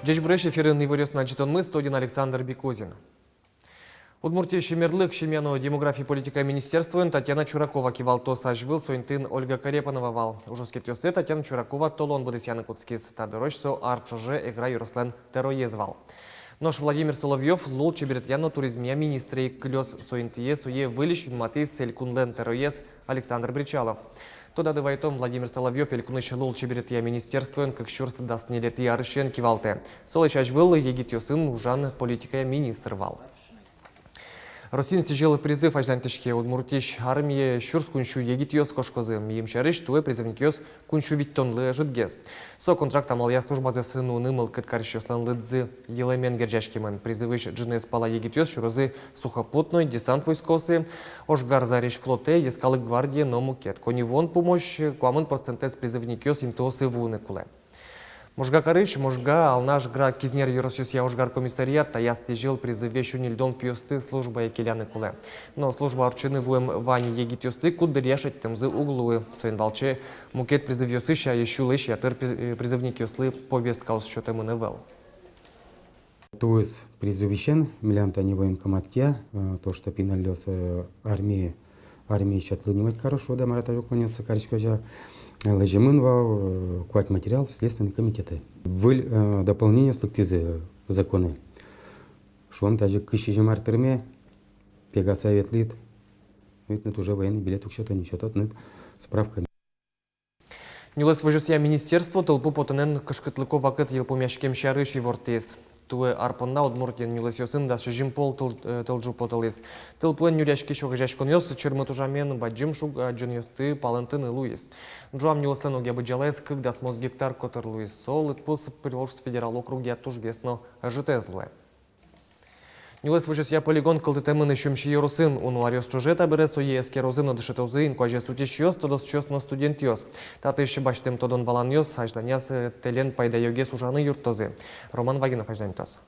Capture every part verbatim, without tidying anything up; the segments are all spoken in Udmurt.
Ӟечбуресь! Эфирын «Иворъёс» но ӝытонмы, студиын Александр Бекузин. Удмуртиысь мерлыко, семья но демография политикая министерствоын Татьяна Чуракова кивалтоз. Азьвыл со интыын Ольга Корепанова вал. Ужоскетъёссэ Татьяна Чуракова толон быдэсъяны кутскиз. Та дырозь со ар ӵоже Эгра ёрослэн тӧроез вал. Нош Владимир Соловьёв лулчеберетъя но туризмъя министрэ ик кылёз. Со интые сое выльысь юнматӥз элькунлэн тӧроез Александр Бречалов. Тодады вайытом, Владимир Соловьёв элькунысь лулчеберетъя министерствоын кык сюрс дас ньылетӥ арысен кивалтэ. Солэсь азьвыл егитъёсын ужан политикая министр вал. Россиын сӥзьыл призыв азьланьтӥське. Удмуртиысь армие сюрс куинь сю егитъёс кошкозы. Мимала сярысь, туэ призывникъёс куинь сю витьтонлы ӧжытгес. Со контракт амалъя службазэс нуыны мылкыд карисьёслэн лыдзы йылэмен герӟаськемын. Призывысь ӝыныез пала егитъёс сюрозы сухопутной, десант войскоосы, ожгар зарезь флотэ, Йӧскалык гвардие но мукет. Коньывуон пумозь куамын процентэз призывникъёс интыосы вуыны кулэ. Можга карысь, Можга, Алнаш, Грах, Кизнер ёросъёсъя ожгар комиссариат таяз сӥзьыл призыве сю ньыльдон пиосты службае келяны кулэ. Но служба ортчыны вуэм вань егитъёсты куддыръя шедьтэмзы уг луы. Соин валче мукет призывъёсысь ай сюлэсь ятыр приз-, э, призывникъёслы повесткаос сётэмын ӧвӧл. Туэ призывысен милям тани военкоматъя, э, то, что пиналъёс, э, армие, армие чаклы не мать хорошо, да, мар-а, тоже уклоняться кариськозы, э, лэземын вал, э, куать материал Следственный комитетэ. Выль, э, дополнениос лыктӥзы, э, законэ. Шуом, тазьы кызь сизьым ар тырме, Пегаса ветлӥд, ну, тыныд уже военный билет уг сёто, не сёто тыныд справка. Нюлэс возёсъя министерство тылпу потонэн кышкытлыко вакыт йылпумъяськем сярысь ивортӥз. Туэ ар понна Удмуртиын нюлэсъёсын дас сизьым пол тыл-, э, тылӟу потылӥз. Тылпуэн нюръяськись огазеяськонъёс чырмыт ужамен бадӟым шуг-, э, адӟонъёсты палэнтыны луиз. Ӝуам нюлэслэн огъя быдӟалаез кык дас мос гектар котыр луиз. Со Лыдпус Приволжск федерал округъя тужгес но ӧжытэз луэ. Нюлэс возёсъя полигон кылдытэмын Сюмси ёросын. Уно аръёс ӵоже табере сое эскерозы но дышетозы инкуазез утисьёс, тодосчиос но студентъёс. Татысь басьтэм тодон-валанъёс азьланяз, э, тэлен пайдаёгес ужаны юрттозы. Роман Вагинов азьланьтоз.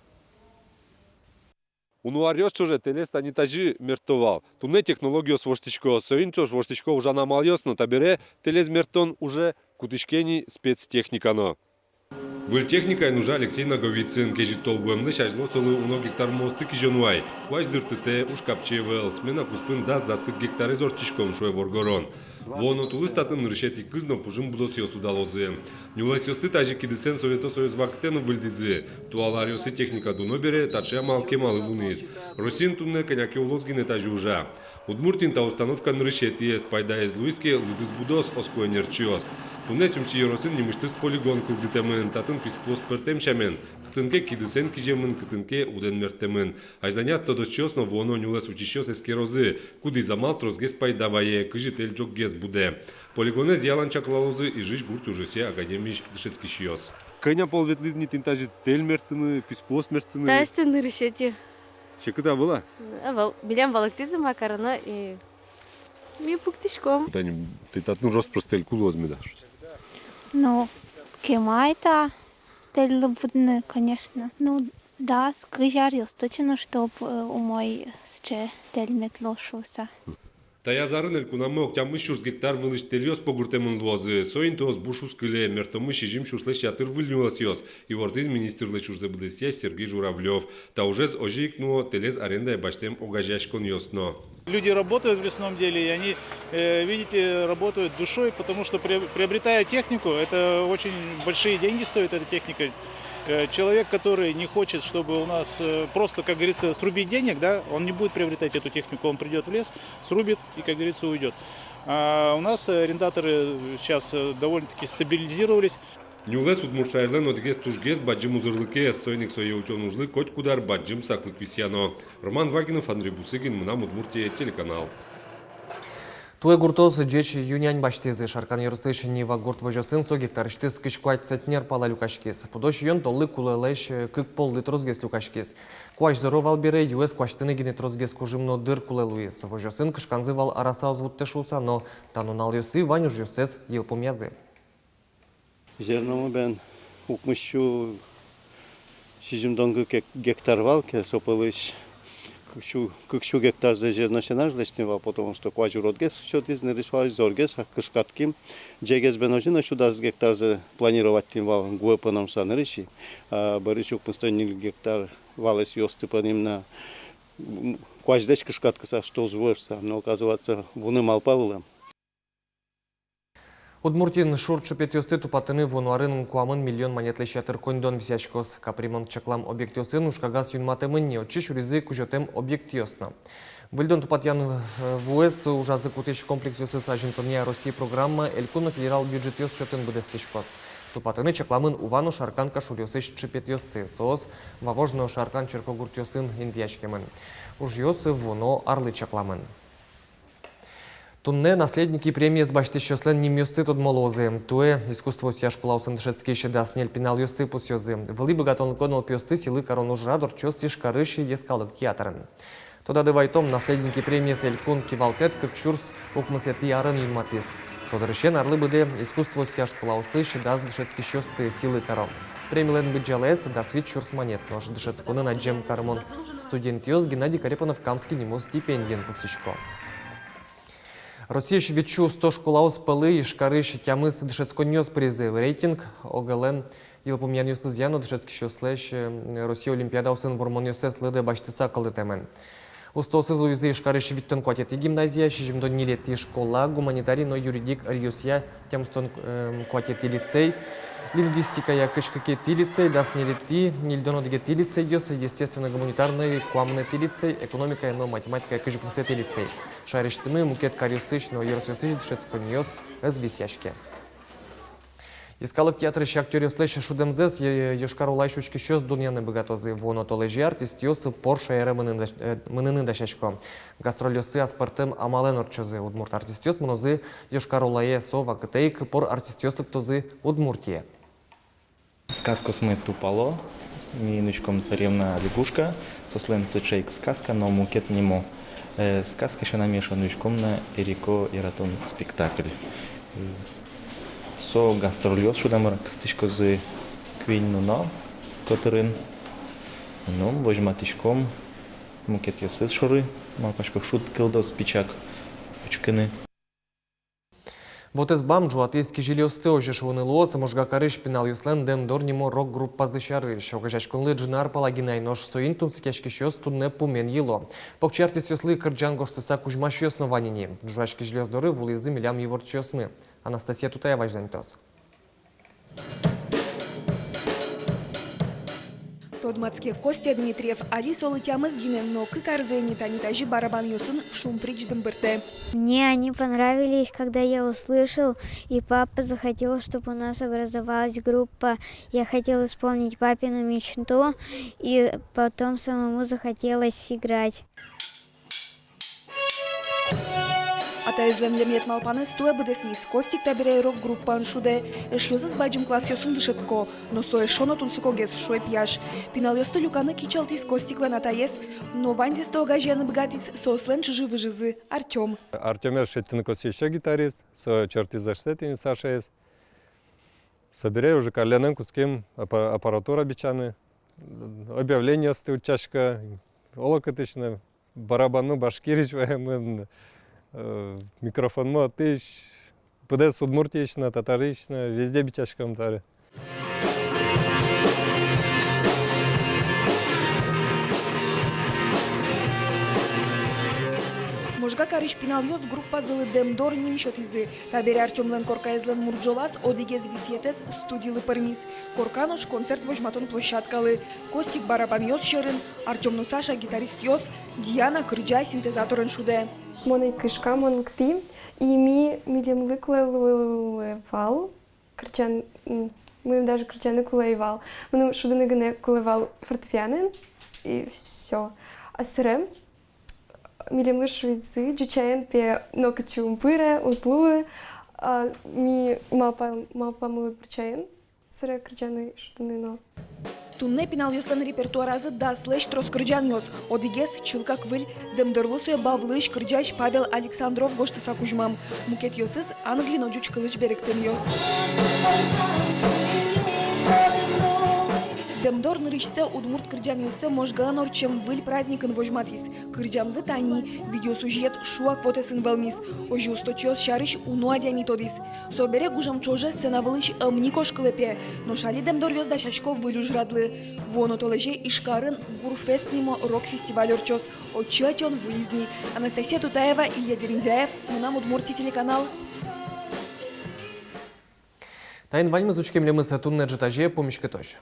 Уно аръёс ӵоже тэлез тани тазьы мерттон вал. Туннэ технологиос воштӥсько, соин ӵош воштӥсько ужан амалъёс но, табере тэлез мерттон уже кутӥське ни спецтехника но. Выль техникаен ужа Алексей Наговицын. Кезьыт тол вуэмлэсь азьло солы уно гектар мосты кизёно ай. Куазь дыртытэ, уж капчи ӧвӧл. Смена куспын дас-дас кык гектарез ортчиськом, шуэ воргорон. Вуоно тулыс татын нырысетӥ кыз но пужым будосъёс удалозы. Нюлэсъёсты тазьы кидысэн Совето Союз вакытэ но выльдӥзы. Туала аръёсы техника дуно бере таӵе амал кемалы вуиз. Россиын туннэ кӧня ке улос гинэ тазьы ужа. Удмуртиын та установка нырысетӥез. Пайдаез луиз ке, лыдыз будоз, оско ӧнерчиос. Туннэ Сюмси ёросын нимысьтыз полигон кылдытэмын. Татын писпуос пӧртэм сямен: кытын ке кидысэн киземын, кытын ке удэн мерттэмын. Азьланяз тодосчиос но вуоно нюлэс утисьёс эскерозы, кудӥз амал тросгес пайда вае, кызьы тэль ӝоггес будэ. Полигонэз ялан чаклалозы Ижысь гурт ужъёсъя академиысь дышетскисьёс. Кӧня пол ветлӥд ни тӥни тазьы тэль мерттыны, писпуос мерттыны? Таиз тӥни нырысетӥ. Секыт ӧвӧл-а? Ӧвӧл, милям валэктӥзы, ма кароно, и ми пуктӥськом. Тани тӥ татын рос-прос тэль ку луоз меда? Ну, кема ай та тэльлы будыны, конечно. Ну, дас-кызь аръёс точно, чтоб, э, умой сыӵе тэль мед луоз шуыса. Таяз арын элькунамы октямысь сюрс гектар вылысь тэльёс погыртэмын луозы. Соин туэ буш уз кыле, мерттомы сизьым сюрслэсь ятыр выль нюлэсъёс, ивортӥз министрлэсь ужзэ быдэсъясь Сергей Журавлёв. Та ужез озьы ик нуо тэлез арендае басьтэм огазеяськонъёс но. Люди работают в лесном деле, и они, э, видите, работают душой, потому что, приоб-, приобретая технику, это очень большие деньги стоит эта техника. Э, человек, который не хочет, чтобы у нас, э, просто, как говорится, срубить денег, да, он не будет приобретать эту технику, он придёт в лес, срубит и, как говорится, уйдёт. А у нас, э, арендаторы сейчас, э, довольно-таки стабилизировались. Нюлэс Удмурт шаерлэн одӥгез тужгес бадӟым узырлыкез, соин ик сое утён ужлы котькуд ар бадӟым саклык висъяно. Роман Вагинов, Андрей Бусыгин, «Мынам Удмуртие» телеканал. Туэ гуртоос ӟеч ю-нянь басьтӥзы. Шаркан ёросысь Нива гурт возёсын со гектарысьтыз кызь куать центнер пала люкаськиз. Пудо сиён толлы кулэлэсь кык поллы тросгес люкаськиз. Куазь зоро вал бере, юэз куасьтыны гинэ тросгес кужым но дыр кулэ луиз. Возёсын кышканзы вал арасаос вуттэ шуыса, но та нуналъёсы вань ужъёссэс йылпумъязы. Зерномы бен укмыс сю сизьымдон кык гек-, гектар вал ке, со пӧлысь Сю, кык сю гектарзэ зерносенаж лэсьтӥм вал, потому что куазь уродгес сётӥз, нырысь вал, зоргес, а кышкатким. Ӟегез бен озьы но сю дас гектарзэ планироватьтӥм вал гуэ пӧном шуса нырысь. А бӧрысь укмыстон ньыль гектар валэсъёсты пӧним на, м, куазьлэсь кышкаткыса, что уз вуэ шуса. Но, оказывается, вуны малпа вылэм. Удмуртиын шур чыпетъёсты тупатыны вуоно арын куамын миллион манетлэсь ятыр коньдон висъяськоз. Капремонт чаклам объектъёсын ужкагаз юнматэмын ни, отчы сюризы кузётэм объектъёс но. Выльдон-тупатъян, э, вуэз ужазы кутӥсь комплексъёсыз азинтонъя Россия программа, элькун но федерал бюджетъёс счётын быдэстӥськоз. Тупатыны чакламын Ува но Шаркан кашуръёсысь чыпетъёсты. Соос Вавож но Шаркан черкогуртъёсын интыяськемын. Ужъёс вуоно арлы чакламын. Туннэ «Наследники» премиез басьтӥсьёслэн нимъёссы тодмо луозы. Туэ искусствоосъя школаосын дышетскись дас ньыль пиналъёсты пусъёзы. Вылӥ быгатонлыко нылпиосты сӥлы карон ужрад ортчоз Ижкарысь Йӧскалык театрын. Тодады вайтом, «Наследники» премиез элькун кивалтэт кык сюрс укмысэтӥ арын юнматӥз. Со дырысен арлы быдэ искусствоосъя школаосысь дас дышетскисьёсты сӥлы каро. Премилэн быдӟалаез дас вить сюрс манет, нош дышетсконын адӟем карымон студентъёс Геннадий Корепанов-Камский нимо стипендиен пусйисько. Россиысь витьсю усто школаос пӧлы Ижкарысь тямыс дышетсконниос пыризы. Рейтинг ОГЭлэн йылпумъянъёсызъя но дышетскисьёслэсь, э, Россия олимпиадаосын вормонъёссэс лыдэ басьтыса кылдытэмын. Устоосыз луизы Ижкарысь витьтон куатетӥ гимназия, сизьымдон ньылетӥ школа, гуманитарий но юридик ӧръёсъя тямыстон, эм, куатетӥ лицей, лингвистикая кызь кыкетӥ лицей, дас ньылетӥ, ньыльдон одӥгетӥ лицейёс, естественно-гуманитарной куамынэтӥ лицей, экономикая но математикая кызь укмысэтӥ лицей. Шаерысьтымы мукет каръёсысь но ёросъёсысь дышетсконниос ӧз висъяське. Йӧскалык театрысь актёръёслэсь шудэмзэс Йо-, Йошкар-Олаысь учкисьёс дунъяны быгатозы. Вуоно толэзе артистъёс пор шаере мыныны дась-, э, мыныны дасясько. Гастрольёссы аспӧртэм амалэн ортчозы. Удмурт артистъёс мынозы Йошкар-Олае, со вакытэ ик пор артистъёс лыктозы Удмуртие. Сказкаосмы тупало, ми нуиськом «Царевна-лягушка», соослэн сыӵе ик сказка, но мукет нимо. Э, сказка сяна ми эшшо нуиськом на «Эрико яратон» спектакль. Э, со гастрольёс, шудам, ар кыстӥськозы куинь нунал котырын. Ну, возьматӥськом мукетъёсыз шоры, малпасько, шуд кылдоз пичак учкыны. Вотэс бам ӝуатӥз кизилиосты. Озьы шуыны луоз Можга карысь пиналъёслэн «Дэмдор» нимо рок-группазы сярысь. Огазеяськонлы ӝыны ар пала гинэ ай, нош соин тунсыкъяськисьёс туннэ пумен йыло. Покчи артистъёслы кырӟан гожтыса кузьмасьёс но вань ини. Ӝуась кизилиос доры вуылӥзы милям иворчиосмы. Анастасия Тутаева азьланьтоз. Тодматске, Костя Дмитриев али солы тямыс гинэ, но кык арзэ ини тани тазьы барабанъёсын шумприч дымбыртэ. Мне они понравились, когда я услышал, и папа захотел, чтобы у нас образовалась группа. Я хотел исполнить папину мечту, и потом самому захотелось играть. Атаезлэн лемъет малпанэз туэ быдэсмиз. Костик табере рок-группаын шудэ. Эшъёсыз бадӟым классъёсын дышетско, но со эшшо но тунсыкогес, шуэ пияш. Пиналъёсты люканы кичӧлтӥз Костиклэн атаез, но ваньзэс то огазеяны быгатӥз соослэн чыжы-выжызы Артём. Артёмез шедьтыны косӥ ещё гитарист, со чортӥз эшсэ тӥни, Сашаез. Собере уже каллен кутским аппа-, аппаратура бичаны, объявлениосты утчасько, олокытысь но, барабанмы Башкириысь ваемын, э, микрофонмы отысь, быдэс Удмуртиысь но, Татарысь но, везде бичаськом табере. Можга карысь пиналъёс группазылы «Дэмдор» ним сётӥзы. Табере Артёмлэн коркаезлэн мурӝолаз одӥгез висъетэз студилы пӧрмиз. Корка нош концерт возьматон площадкалы. Костик барабанъёс сьӧрын, Артём но Саша гитаристъёс, Диана кырӟа, синтезаторен шудэ. Мон ӧй кышка, мон лыктӥ, и ми, милемлы кулэ луэ вал кырӟан, м, мыным даже кырӟаны кулэ ӧй вал. Мыным шудыны гинэ кулэ вал фортепианоен, и всё. А собере милемлы шуизы, ӟучаен, пе, нокытчы ум пыре, уз луы, а ми малпам-, малпамы ӟучаен собере кырӟаны, шудыны но. Туннэ пиналъёслэн репертуаразы даслэсь трос кырӟанъёс. Одӥгез, чылкак выль, «Дэмдорлы» сое Бавлысь кырӟась Павел Александров гожтыса кузьмам. Мукетъёсыз англи но ӟуч кылысь берыктэмъёс. Дэм Дор нырысьсэ удмурт кырӟанъёссэ Можгаын ортчем выль праздникын возьматӥз. Кырӟамзы тани, видеосюжет шуак вотэсын вӧлмиз. Озьы усточиос сярысь уно адями тодӥз. Собере гужем ӵоже сцена вылысь ӧм ни кошкылэ, пе. Нош али дэмдоръёс дасясько выль ужрадлы. Вуоно толэзе Ижкарын «Гурфест» нимо рок-фестиваль ортчоз. Отчы ӧтён вуиз ни. Анастасия Тутаева, Илья Дерендяев, «Мынам Удмуртие» телеканал. Таин ваньмыз. Учке милемыз туннэ ӝытазе. Пумиськытозь.